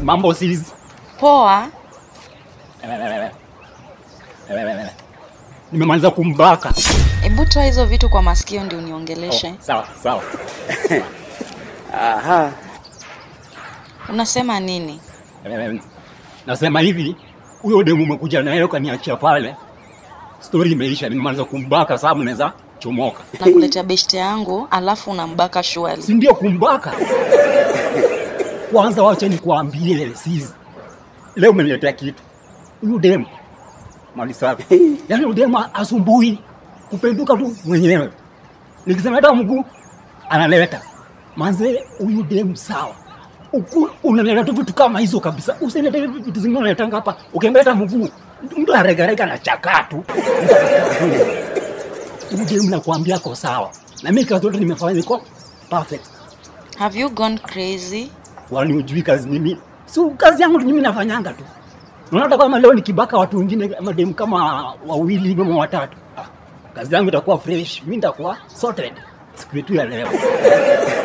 Mambo sis. Poa. Nimemaliza kumbaka. Hebu toa hizo vitu kwa masikio ndio uniongeleshe. Oh, sawa, sawa. Aha. Unasema nini? Nasema hivi, huyo demu umekuja naye ukaniachia pale. Story imeisha, nimemaliza kumbaka sasa mnaweza chomoka. Nakuletea beshte yangu alafu unambaka shwali. Si ndio kumbaka? Kwanza wacha nikuambie sis. Leo umeniletea kitu. Huyu demu mali safi. Yaani huyu demu asumbui kupenduka tu mwenyewe. Nikisema leta mguu analeta. Manze huyu demu sawa. Unaleta tu vitu kama hizo kabisa. Usilete vitu zingine unaletanga hapa. Ukimleta mguu mtu aregarega na chakaa tu. Huyu demu nakwambia ko sawa. Na mimi kazi yote nimefanya niko perfect. Have you gone crazy? Kwani hujui kazi mimi? Si kazi yangu mimi nafanyanga tu. Unaona kama leo nikibaka watu wengine mademu kama wawili hivi ama watatu. Kazi yangu itakuwa fresh, mimi nitakuwa sorted. Siku yetu ya leo.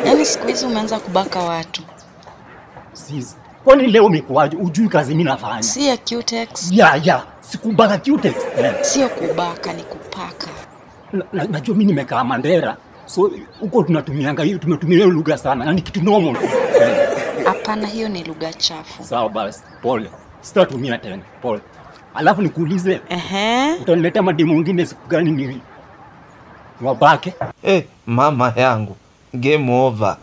Yaani siku hizi umeanza kubaka watu. Sis, kwani leo umekuwaje? Hujui kazi mimi nafanya? Si ya Cutex. Ya, sikubaka Cutex. Sio kubaka, ni kupaka. Najua mimi nimekaa Mandera. So huko tunatumianga hiyo, tumetumia hiyo lugha sana. Na ni kitu normal. Hapana, hiyo ni lugha chafu. Sawa basi, pole. Sitatumia tena, pole. Alafu nikuulize, utaniletea mademu mwingine siku gani ni wabake? Mama yangu, game over.